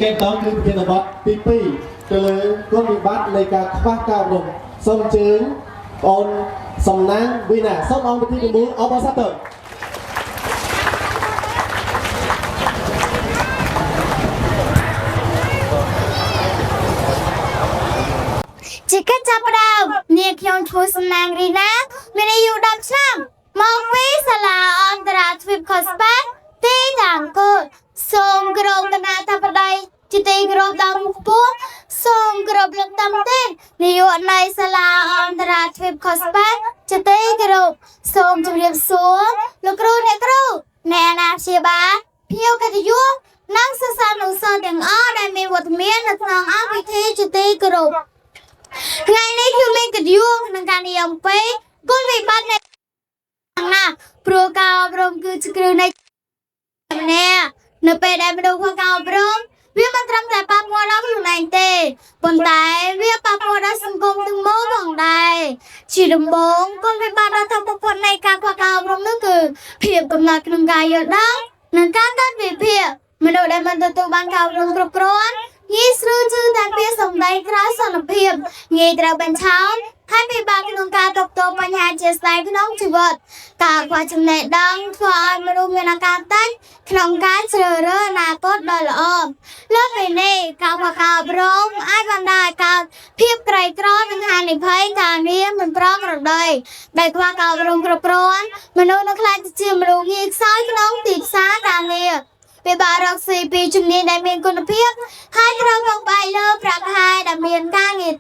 កេតគឺប្រធានបទទី2ទៅលើគុណវិបត្តិនៃការខ្វះការអប់រំសូមអញ្ជើញបងអូនសំណាងវីណាសូមអង្គពិធីប្រមូលអបអរសាទរ ជាកិច្ចចាប់ផ្ដើមនាងខ្ញុំឈ្មោះសំណាងរីណាមានអាយុ10ឆ្នាំមកពីសាលាអន្តរទ្វីបខុសប៉ាទីតាំងគោលសូមគោរពគណៈធិបតីជាទីគោរពដល់មុខខ្ពស់សូមគោរពលោកតំទេនាយកនៃសាលាអន្តរទ្វីបខុសប៉ាជាទីគោរពសូមជម្រាបសួរលោកគ្រូអ្នកគ្រូអ្នកអាណាព្យាបាលភ្ញៀវកិត្តិយសនិងសិស្សានុសិស្សទាំងអស់ដែលមានវត្តមាននៅក្នុងអង្គពិធីជាទីគោរព ថ្ងៃនេះខ្ញុំមានកិត្តិយសក្នុងការនិយាយអំពីគុណវិបត្តិនៃណាព្រោះការអប់រំគឺជាគ្រឹះនៃម្នាក់នៅពេលដែលមនុស្សខ្វះការអប់រំវាមិនត្រឹមតែប៉ះពាល់ដល់ខ្លួនឯងទេប៉ុន្តែវាប៉ះពាល់ដល់សង្គមទាំងមូលផងដែរជាដំបូងគុណវិបត្តិដ៏ធំបំផុតនៃការខ្វះការអប់រំនោះគឺភាពកំណត់ក្នុងការយល់ដឹងនិងការកាត់វិភាគមនុស្សដែលមិនទទួលបានការអប់រំគ្រប់គ្រាន់ងាយស្រួលជឿតាមពាក្យសម្ដីក្រៅសន្តិភាព ងាយត្រូវបញ្ឆោតហើយពិបាកក្នុងការទប់ទល់បញ្ហាជាស្ដែងក្នុងជីវិតការខ្វះចំណេះដឹងធ្វើឲ្យមនុស្សមានឱកាសតិចក្នុងការជ្រើសរើសអនាគតដ៏ល្អលើសពីនេះការខ្វះការអប់រំអាចបណ្ដាលឲ្យកើតភាពក្រីក្រនិងហានិភ័យការងារមិនប្រក្រតីដែលខ្វះការអប់រំគ្រប់គ្រាន់មនុស្សនឹងក្លាយទៅជាមនុស្សងាយខ្សោយក្នុងទីផ្សារការងារពិបាករកស៊ីពីជំនាញដែលមានគុណភាពហើយត្រូវពឹងផ្អែកលើប្រាក់ខែដែលមានការងារ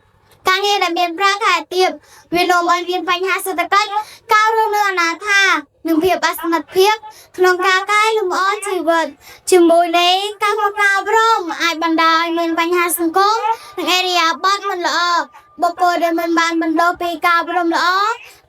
ការងារដែលមានប្រាក់ខែទាបវានាំឲ្យមានបញ្ហាសេដ្ឋកិច្ចការរស់នៅអនាថានិងភាពអសមត្ថភាពក្នុងការកែលម្អជីវិតជាមួយនេះការខ្វះការអប់រំអាចបណ្ដាលឲ្យមានបញ្ហាសង្គមនិងអរិយាប័ត្រមិនល្អបុគ្គលដែលមិនបានបណ្ដុះពីការអប់រំល្អ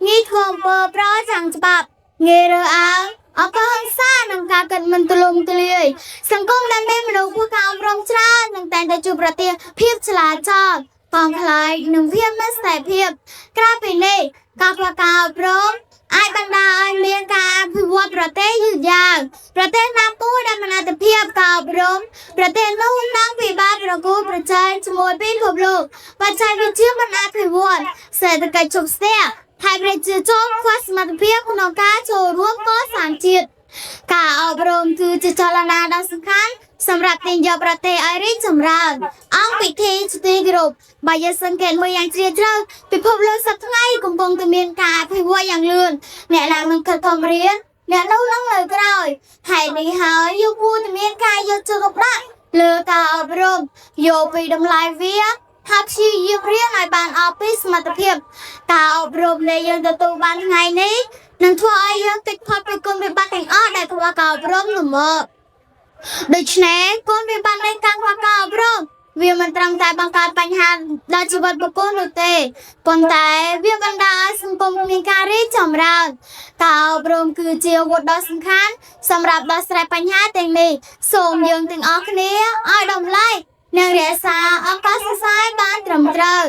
ងាយធ្វើអំពើប្រឆាំងច្បាប់ងាយរើសអើងអំពើហិង្សានិងការគិតមិនទូលំទូលាយសង្គមដែលមានមនុស្សខ្វះការអប់រំច្រើននឹងតែងតែជួបប្រទះភាពឆ្លាតចោល កងខ្លាយនិងភាពមិនស្ថិរភាពក្រៅពីនេះការប្រកាសអប់រំអាចបណ្ដាលឲ្យមានការអភិវឌ្ឍប្រទេសយឺតយ៉ាវប្រទេសណាមួយដែលមិនអត្ថភាពការអប់រំប្រទេសនោះនឹងពិបាកប្រកួតប្រជែងជាមួយពិភពលោកបច្ចេកវិទ្យាមិនអភិវឌ្ឍសេដ្ឋកិច្ចជប់ស្ទះហើយប្រជាជនខ្វះសមត្ថភាពក្នុងការចូលរួមកសាងជាតិការអប់រំគឺជាចលនាដ៏សំខាន់សម្រាប់ទាញយកប្រទេសឲ្យរីកចម្រើនអង្គពិធីជាទីគោរព បើយើងសង្កេតមើលយ៉ាងជ្រាលជ្រៅពិភពលោកសប្តាហ៍ថ្ងៃកំពុងតែមានការអភិវឌ្ឍយ៉ាងលឿនអ្នកឡើងនឹងខិតខំរៀនអ្នកនោះនឹងនៅក្រោយហើយនេះហើយយើងគួរតែមានការយកចិត្តទុកដាក់លើការអប់រំយកពីតម្លៃវាហើយព្យាយាមរៀនឲ្យបានអស់ពីសមត្ថភាពការអប់រំដែលយើងទទួលបានថ្ងៃនេះនឹងធ្វើឲ្យយើងគេចផុតពីគុណវិបត្តិទាំងអស់ដែលខ្វះការអប់រំនោះមកដូច្នេះគុណវិបត្តិនៃការខ្វះការអប់រំ វាមិនត្រឹមតែបង្កើតបញ្ហាដល់ជីវិតបុគ្គលនោះទេប៉ុន្តែវាបណ្ដាលឲ្យសង្គមមានការរីកចម្រើនការអប់រំគឺជាអាវុធដ៏សំខាន់សម្រាប់ដោះស្រាយបញ្ហាទាំងនេះសូមយើងទាំងអស់គ្នាឲ្យតម្លៃនិងរក្សាឱកាសសិក្សាឲ្យបានត្រឹមត្រូវ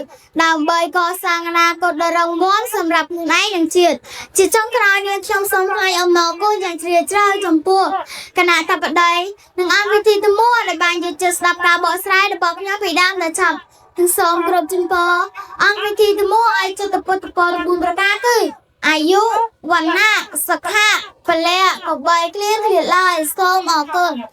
ដើម្បីកសាងអនាគតដ៏រឹងមាំសម្រាប់ខ្លួនឯងនិងជាតិជាចុងក្រោយនេះខ្ញុំសូមថ្លែងអំណរគុណយ៉ាងជ្រាលជ្រៅចំពោះគណៈធិបតី និងអង្គវិធីទាំងមូលដែលបានយកចិត្តស្ដាប់ការបកស្រាយរបស់ខ្ញុំពីដើមដល់ចប់និងសូមគោរពជូនពរអង្គវិធីទាំងមូលឲ្យជត្តពុទ្ធពរ4ប្រការគឺអាយុវណ្ណៈសុខៈពលៈកបីគ្លៀងគ្លាឡើយសូមអរគុណ។